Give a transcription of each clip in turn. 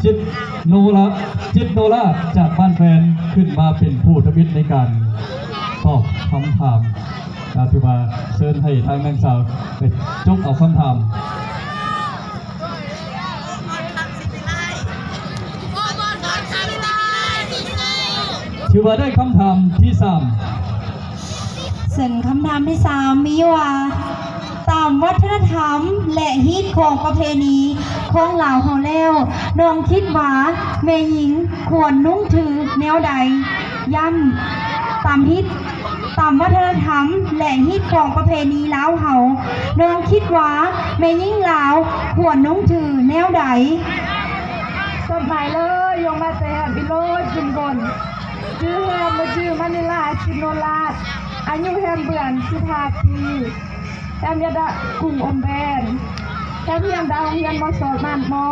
ຈິດໂນລາ ຈິດໂນລາ ຈາກບ້ານແຟນ ຂຶ້ນມາເປັນຜູ້ທຳອິດໃນການຕອບຄຳຖາມ. ກະຖືວ່າເຊີນໃຫ້ທາງນາງສາວໄປຈົກເອົາຄຳຖາມ. ຖືວ່າໄດ້ຄຳຖາມທີສາມ. ເຊິ່ງຄຳຖາມທີສາມມີຢູ່ວ່າ ຕາມວັດທະນະທຳ ແລະ ຮີດຄອງປະເພນີຂອງລາວເຮົາແລ້ວ, ນ້ອງຄິດວ່າແມ່ຍິງຄວນນຸ່ງຖືແນວໃດ? ຢ້ຳ, ຕາມຮີດ ຕາມວັດທະນະທຳ ແລະ ຮີດຄອງປະເພນີລາວເຮົາ, ນ້ອງຄິດວ່າແມ່ຍິງລາວຄວນນຸ່ງຖືແນວໃດ? ສະບາຍເລີຍ, ຍົງມາແຕ່ແຮມອີໂລຈິມກົນ, ຊື່ແຮມ ຊື່ມະນີລາ ຈິນໂນລາດ, ອາຍຸແຮມເດືອນສິບຫ້າປີ, ແຮມຮຽນດາກຸງອົມແບນ, ແຮມຮຽນດາໂຮງຮຽນ ມສ ມາດມໍ.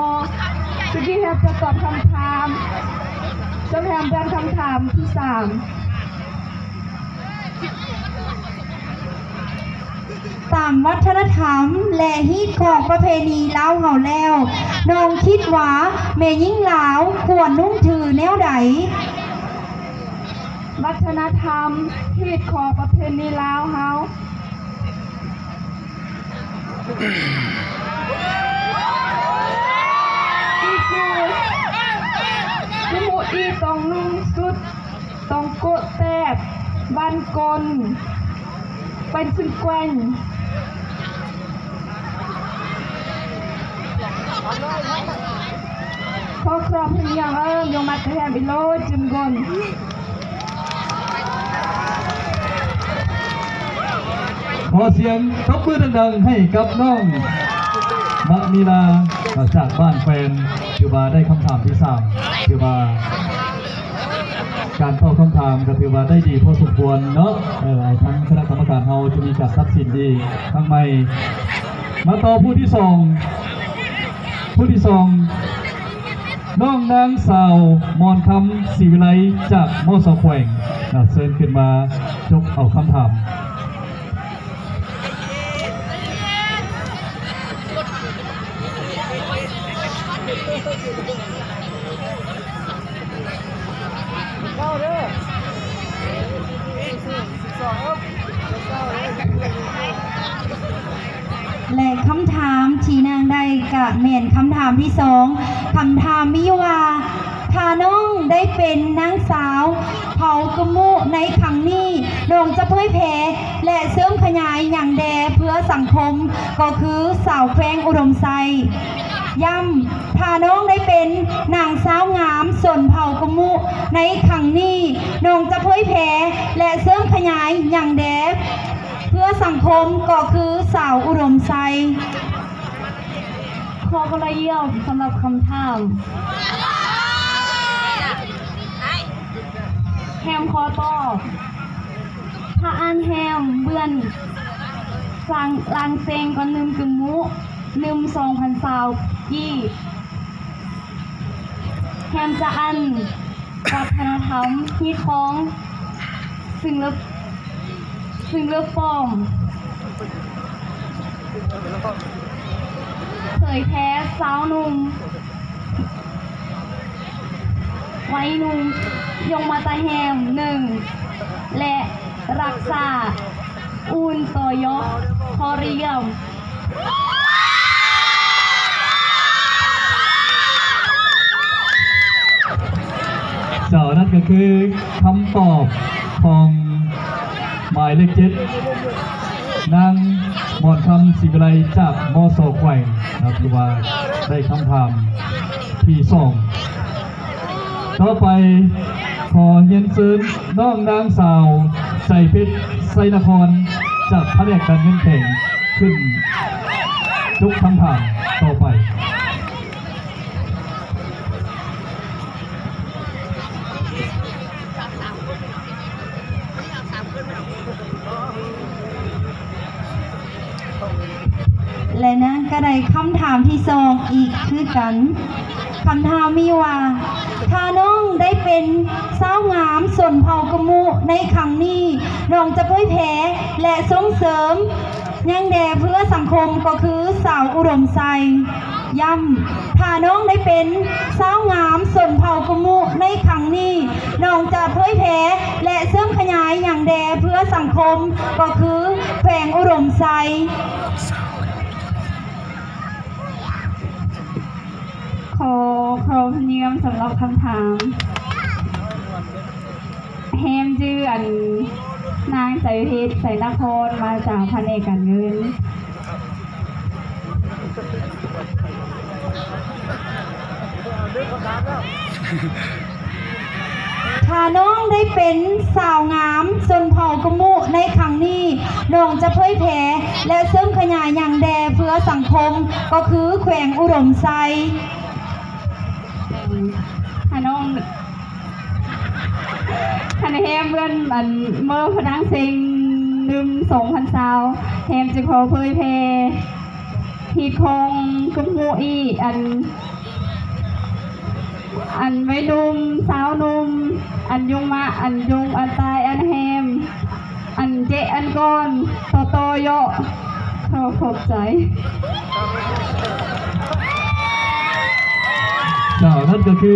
ສະກີແຮມຈະຕອບຄຳຖາມ, ສະແຮມເບິ່ງຄຳຖາມທີສາມ. ຕາມວັດທະນະທຳ ແລະ ຮີດຄອງປະເພນີລາວເຮົາແລ້ວ, ນ້ອງຄິດວ່າແມ່ຍິງລາວຄວນນຸ່ງຖືແນວໃດ? ວັດທະນະທຳ, ຮີດຄອງປະເພນີລາວເຮົາ. ອີກຄື ຄືໝູ່ອີຕ້ອງນຸ່ງຊຸດ ຕ້ອງໂກະແຕບ ວັນກົນ ເປັນຊຶງແກວ່ງ. ຂໍຂອບຄຸນຢ່າງເອີ່ມ ຍົງມາແຕ່ແຮມອີໂລຈິມກົນ. ຂໍສຽງຕົບມືດັງໆ ໃຫ້ກັບນ້ອງມະນີລາ ຈາກບ້ານແຟນ ຖືວ່າໄດ້ຄຳຖາມທີສາມ ຖືວ່າການຕອບຄຳຖາມກໍຖືວ່າໄດ້ດີພໍສົມຄວນເນາະ. ເອີ ທາງຄະນະກຳມະການເຮົາຈະມີການຕັດສິນອີກຄັ້ງໃໝ່. ມາຕໍ່ຜູ້ທີສອງ ຜູ້ທີສອງ ນ້ອງນາງສາວ ມອນຄຳ ສີວິໄລ ຈາກ ມສ ແຂວງ ນະ ເຊີນຂຶ້ນມາຈົກເອົາຄຳຖາມ. ແລະ ຄຳຖາມທີ່ນາງໄດ້ກະແມ່ນຄຳຖາມທີສອງ. ຄຳຖາມມີຢູ່ວ່າ ຖ້ານ້ອງໄດ້ເປັນນາງສາວເຜົ່າກະມຸໃນຄັ້ງນີ້, ນ້ອງຈະເຜີຍແຜ່ ແລະ ເສີມຂະຫຍາຍຫຍັງແດ່ເພື່ອສັງຄົມ ກໍຄືຊາວແຂວງອຸດົມໄຊ. ຢ້ຳ, ຖ້ານ້ອງໄດ້ເປັນນາງສາວງາມຊົນເຜົ່າກະມຸໃນຄັ້ງນີ້, ນ້ອງຈະເຜີຍແຜ່ ແລະ ເສີມຂະຫຍາຍຫຍັງແດ່ເພື່ອສັງຄົມ ກໍຄືຊາວອຸດົມໄຊ. ຂໍກະລະຢ້ຽມສຳລັບຄຳຖາມ. ແຮມຂໍຕອບ. ພະອານແຮມເບືອນ ສັງ ລາງເຊັງກອນໜຶ່ງກຶມມຸ ໜຶ່ງສອງພັນຊາວກີບ. ແຮມຈະອັນ ວັດທະນະທຳ ຮີດຄອງ ຊຶ່ງເລີບ ຊຶ່ງເລີບປອມ ເຜີຍແຜ່ຊາວໜຸ່ມ ໄວໜຸ່ມ ຍົງມາຕາແຮມ ໜຶ່ງ ແລະ ຮັກສາ ອຸ່ນ ຕໍຢໍ ຄໍລຽມ. ເຈົ້າ ນັ້ນກໍຄືຄຳຕອບຂອງໝາຍເລກເຈັດ ນາງ ໝອນຄຳ ສີວິໄລ ຈາກ ມສ ແຂວງ ນະ ຖືວ່າໄດ້ຄຳຖາມທີສອງ. ຕໍ່ໄປ ຂໍຮຽນເຊີນນ້ອງນາງສາວ ໃຈເພັດ ໄຊນະຄອນ ຈາກພະແນກການເງິນແຂວງ ຂຶ້ນຈົກຄຳຖາມຕໍ່ໄປ. ແລະ ນາງກໍໄດ້ຄຳຖາມທີສອງອີກຄືກັນ. ຄຳຖາມມີວ່າ ຖ້ານ້ອງໄດ້ເປັນສາວງາມຊົນເຜົ່າກະມຸໃນຄັ້ງນີ້, ນ້ອງຈະເຜີຍແຜ່ ແລະ ສົ່ງເສີມຫຍັງແດ່ເພື່ອສັງຄົມ ກໍຄືຊາວອຸດົມໄຊ. ຢ້ຳ, ຖ້ານ້ອງໄດ້ເປັນ ເປັນຊາວງາມຊົນເຜົ່າກະມຸໃນຄັ້ງນີ້ ນ້ອງຈະເຜີຍແຜ່ ແລະ ເສີມຂະຫຍາຍຫຍັງແດ່ເພື່ອສັງຄົມ ກໍຄືແຂວງອຸດົມໄຊ? ຂໍ ຂໍພະຍາຍາມສຳລັບຄຳຖາມ. ແຮມ ຊື່ ອັນ ນາງ ໄຊເພັດ ໄຊນະຄອນ ມາຈາກພະແນກການເງິນ. ຖ້ານ້ອງໄດ້ເປັນສາວງາມຊົນເຜົ່າກະມຸໃນຄັ້ງນີ້, ນ້ອງຈະເຜີຍແຜ່ ແລະ ເສີມຂະຫຍາຍຫຍັງແດ່ເພື່ອສັງຄົມ ກໍຄືແຂວງອຸດົມໄຊ? ຖ້ານ້ອງ ຄັນແຮມເດືອນ ອັນ ເມີພະດັງເຊັງໜຶ່ງ ສອງພັນຊາວ ແຮມຈະຂໍເຜີຍແຜ່ຮີດຄອງກຸມຮູ້ອີ ອັນ ອັນໄວໜຸ່ມ ສາວໜຸ່ມ ອັນຍົງມະ ອັນຍົງ ອັນຕາຍ ອັນແຮມ ອັນເຈະ ອັນກອນ ຕໍ່ຕໍ່ເຍາະ. ຂໍຂອບໃຈ. ເຈົ້າ ນັ້ນກໍຄື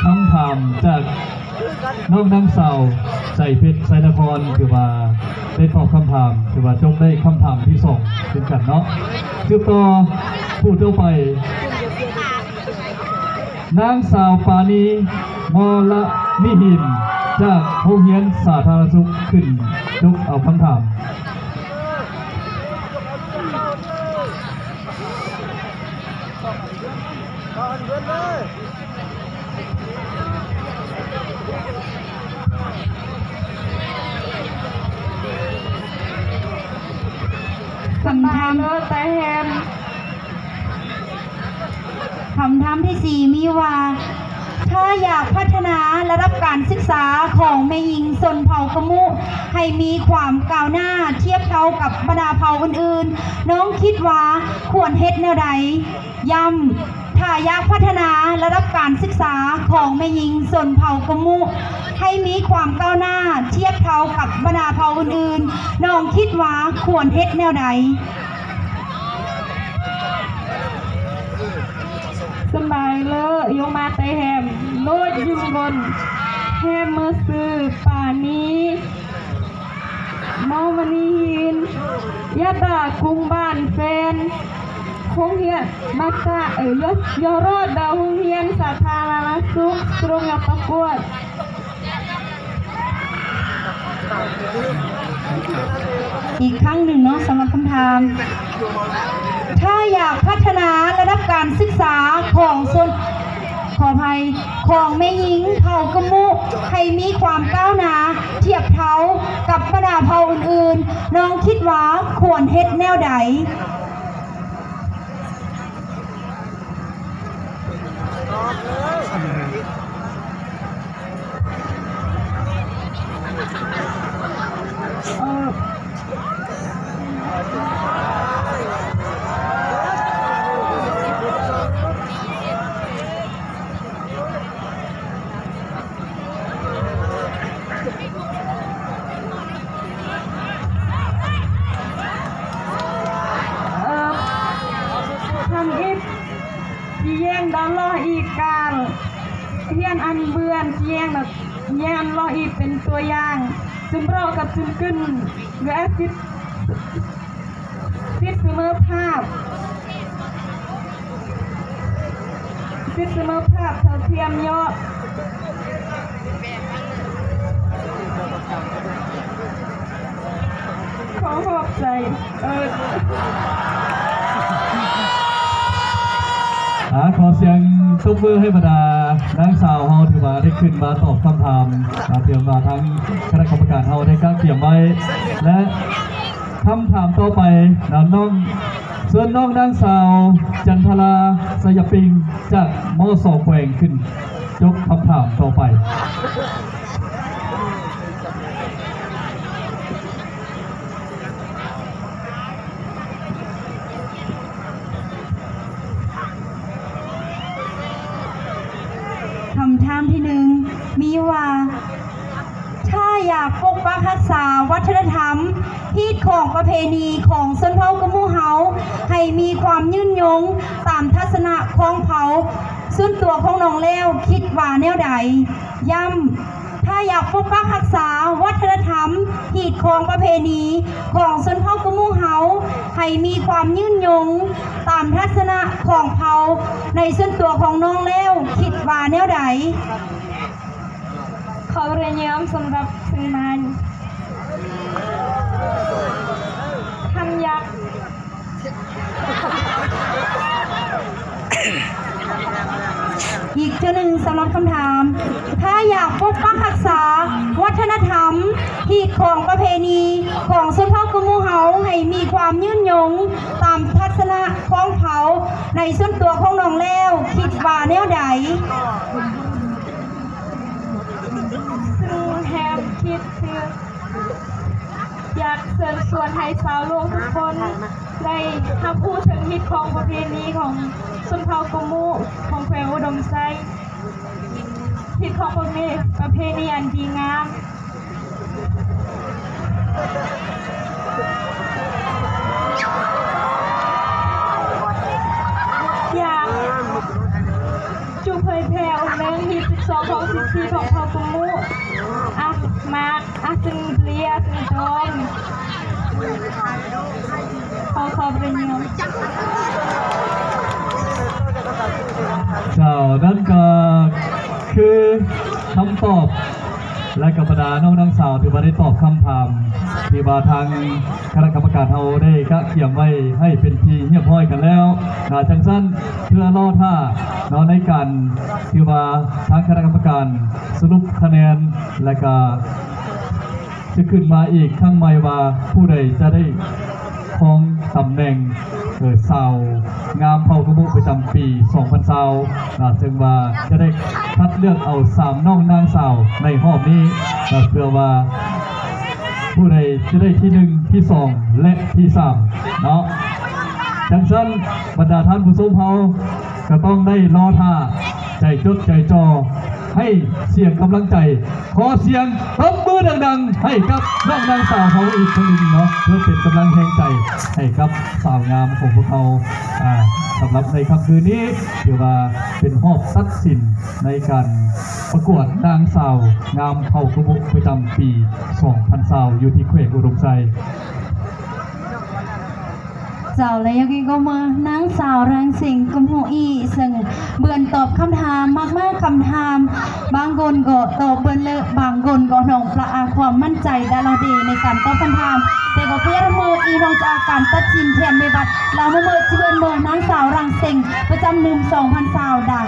ຄຳຖາມຈາກນ້ອງນາງສາວ ໄຊເພັດ ໄຊນະຄອນ ຖືວ່າໄດ້ຕອບຄຳຖາມ ຖືວ່າຈົບໄດ້ຄຳຖາມທີສອງເຊັ່ນກັນເນາະ. ສືບຕໍ່ຜູ້ຕໍ່ໄປ ນາງສາວ ປານີ ມໍລະນິຫິນ ຈາກໂຮງຮຽນສາທາລະນະສຸກ ຂຶ້ນຈົບເອົາຄຳຖາມ. ຄຳຖາມ ແຕ່ແຮມ ຄຳຖາມທີສີ່ມີວ່າ ຖ້າຢາກພັດທະນາລະດັບການສຶກສາຂອງແມ່ຍິງຊົນເຜົ່າກະມຸໃຫ້ມີຄວາມກ້າວໜ້າທຽບເທົ່າກັບບັນດາເຜົ່າອື່ນໆ, ນ້ອງຄິດວ່າຄວນເຮັດແນວໃດ? ຢ້ຳ, ຖ້າຢາກພັດທະນາລະດັບການສຶກສາຂອງແມ່ຍິງຊົນເຜົ່າກະມຸໃຫ້ມີຄວາມກ້າວໜ້າທຽບເທົ່າກັບບັນດາເຜົ່າອື່ນໆ, ນ້ອງຄິດວ່າຄວນເຮັດແນວໃດ? ສະບາຍເລີ ຍົງມາແຕ່ແຮມ ໂນດ ຢືນບົນ ແຮມ ເມີຊື່ ປານີ ມໍມະນີຫີນ ຍາດາ ກຸງບ້ານແຟນ ໂຮງຮຽນ ມາຕາ ເອີ ຍອດ ຍອດຣອດດາວ ໂຮງຮຽນສາທາລະນະສຸກ ໂຮງຮຽນປະກວດ. ອີກຄັ້ງໜຶ່ງເນາະ ສຳລັບຄຳຖາມ ຖ້າຢາກພັດທະນາລະດັບການສຶກສາຂອງຊົນ ຂໍອະໄພ ຂອງແມ່ຍິງເຜົ່າກະມຸໃຫ້ມີຄວາມກ້າວໜ້າທຽບເທົ່າກັບບັນດາເຜົ່າອື່ນໆ, ນ້ອງຄິດວ່າຄວນເຮັດແນວໃດ? ເອີ ທຳອິດ ຈະແຍງດາວລໍອີກການ ຮຽນອັນເບືອນ ຈະແຍງດາວ ແຍງອັນລໍອີກເປັນຕົວຢ່າງ ຈຸມເຣາະກັບຈຸມກຶນ ແລະ ສິດ ສິດສະເໝີພາບ ສິດສະເໝີພາບເທົ່າທຽມເນາະ. ຂໍຂອບໃຈ ເອີ ອາ ຂໍສຽງຕົບມືໃຫ້ບັນດານາງສາວເຮົາ ທີ່ວ່າໄດ້ຂຶ້ນມາຕອບຄຳຖາມ ອາ ເພື່ອວ່າທາງຄະນະກຳມະການເຮົາໄດ້ກະກຽມໄວ້ ແລະ ຄຳຖາມຕໍ່ໄປນະ ນ້ອງ ເຊີນນ້ອງນາງສາວ ຈັນທະລາ ໄຊຍະປິງ ຈາກ ມສ ແຂວງ ຂຶ້ນຈົບຄຳຖາມຕໍ່ໄປ. ຄຳຖາມທີໜຶ່ງ ມີຢູ່ວ່າ ຖ້າ ຢາກປົກປັກຮັກສາວັດທະນະທຳ, ຮີດຄອງປະເພນີຂອງຊົນເຜົ່າກະໝູ່ເຮົາ ໃຫ້ມີຄວາມຍືນຍົງຕາມທັດສະນະຂອງເຜົ່າ. ສ່ວນຕົວຂອງນ້ອງແລ້ວຄິດວ່າແນວໃດ? ຢ້ຳ, ຖ້າຢາກປົກປັກຮັກສາວັດທະນະທຳ, ຮີດຄອງປະເພນີຂອງຊົນເຜົ່າກະໝູ່ເຮົາ ໃຫ້ມີຄວາມຍືນຍົງຕາມທັດສະນະຂອງເຜົ່າ, ໃນສ່ວນຕົວຂອງນ້ອງແລ້ວຄິດວ່າແນວໃດ? ຂໍພະຍາຍາມສຳລັບເຊີງມານ ຄຳຍັກ ອີກເທື່ອໜຶ່ງສຳລັບຄຳຖາມ, ຖ້າຢາກປົກປັກຮັກສາວັດທະນະທຳ, ຮີດຄອງປະເພນີຂອງຊົນເຜົ່າກະໝູ່ເຮົາ ໃຫ້ມີຄວາມຍືນຍົງຕາມທັດສະນະຂອງເຜົ່າ, ໃນສ່ວນຕົວຂອງນ້ອງແລ້ວຄິດວ່າແນວໃດ? ຊຶ່ງແຮມຄິດຄື ຢາກເຊີນຊວນໃຫ້ຊາວໂລກທຸກຄົນໄດ້ຮັບຮູ້ເຖິງຮີດຄອງປະເພນີຂອງຊົນເຜົ່າກະໝູ່ຂອງແຂວງອຸດົມໄຊ, ຮີດຄອງປະເພ ປະເພນີອັນດີງາມ. ຢາກ ຈູເຜີຍແຜ່ອົງເໜິງຮີດສິບສອງຂອງສິບສີ່ຂອງເຜົ່າກະໝູ່. ອ່ະ ມາກ ອ່ະ ຊຶ່ງເລຍ ຊຶ່ງໂຕນ ຂໍຂອບພະຍາຍາມ. ເຈົ້າ ນັ້ນກໍຄືຄຳຕອບ ແລະ ກໍບັນດານ້ອງນາງສາວທີ່ວ່າໄດ້ຕອບຄຳຖາມທີ່ວ່າທາງຄະນະກຳມະການເຮົາໄດ້ກະກຽມໄວ້ໃຫ້ເປັນທີ່ຮຽບຮ້ອຍກັນແລ້ວນະ. ຈັ່ງຊັ້ນເພື່ອລໍຖ້າເນາະ ໃນການທີ່ວ່າທາງຄະນະກຳມະການສະຫຼຸບຄະແນນ ແລະ ກະຈະຂຶ້ນມາອີກຄັ້ງໃໝ່ວ່າຜູ້ໃດຈະໄດ້ ຄອງຕຳແໜ່ງ ເອີ ສາວງາມເຜົ່າກະໝູ່ປະຈຳປີສອງພັນຊາວນະ, ເຊິ່ງວ່າຈະໄດ້ຄັດເລືອກເອົາສາມນ້ອງນາງສາວໃນຮອບນີ້ນະ, ເພື່ອວ່າຜູ້ໃດຈະໄດ້ທີໜຶ່ງ ທີສອງ ແລະ ທີສາມເນາະ. ຈັ່ງຊັ້ນ ບັນດາທ່ານຜູ້ຊົມເຮົາກໍຕ້ອງໄດ້ລໍຖ້າ ໃຈຈົດໃຈຈ່ອ ໃຫ້ສຽງກຳລັງໃຈ ຂໍສຽງຕົບມືດັງໆ ໃຫ້ກັບນ້ອງນາງສາວເຮົາອີກຄັ້ງໜຶ່ງເນາະ, ເພື່ອເປັນກຳລັງແຮງໃຈໃຫ້ກັບສາວງາມຂອງພວກເຮົາ. ອ່າ ສຳລັບໃນຄ່ຳຄືນນີ້ ຖືວ່າເປັນຮອບຕັດສິນໃນການປະກວດນາງສາວງາມເຜົ່າກະມຸ ປະຈຳປີສອງພັນຊາວ ຢູ່ທີ່ແຂວງອຸດົມໄຊ. ເຈົ້າ ແລະ ຢາກໃຫ້ກອບມືນາງສາວ ຣາງເສັງ ກຸມໂຮອີ ເຊິ່ງເພິ່ນຕອບຄຳຖາມມາກມາຍຄຳຖາມ, ບາງຄົນກໍຕອບເບິ່ນເລີ ບາງຄົນກໍຮ້ອງປະອາຄວາມໝັ້ນໃຈດາລາເດໃນການຕອບຄຳຖາມ, ແຕ່ກໍພະຍາຍາມມືອີນ້ອງຈາກການຕັດສິນແທນໃນບັດ ລາວມາເມີເຊີນເມີນາງສາວ ຣາງເສັງ ປະຈຳໜຶ່ງສອງພັນຊາວ ດາ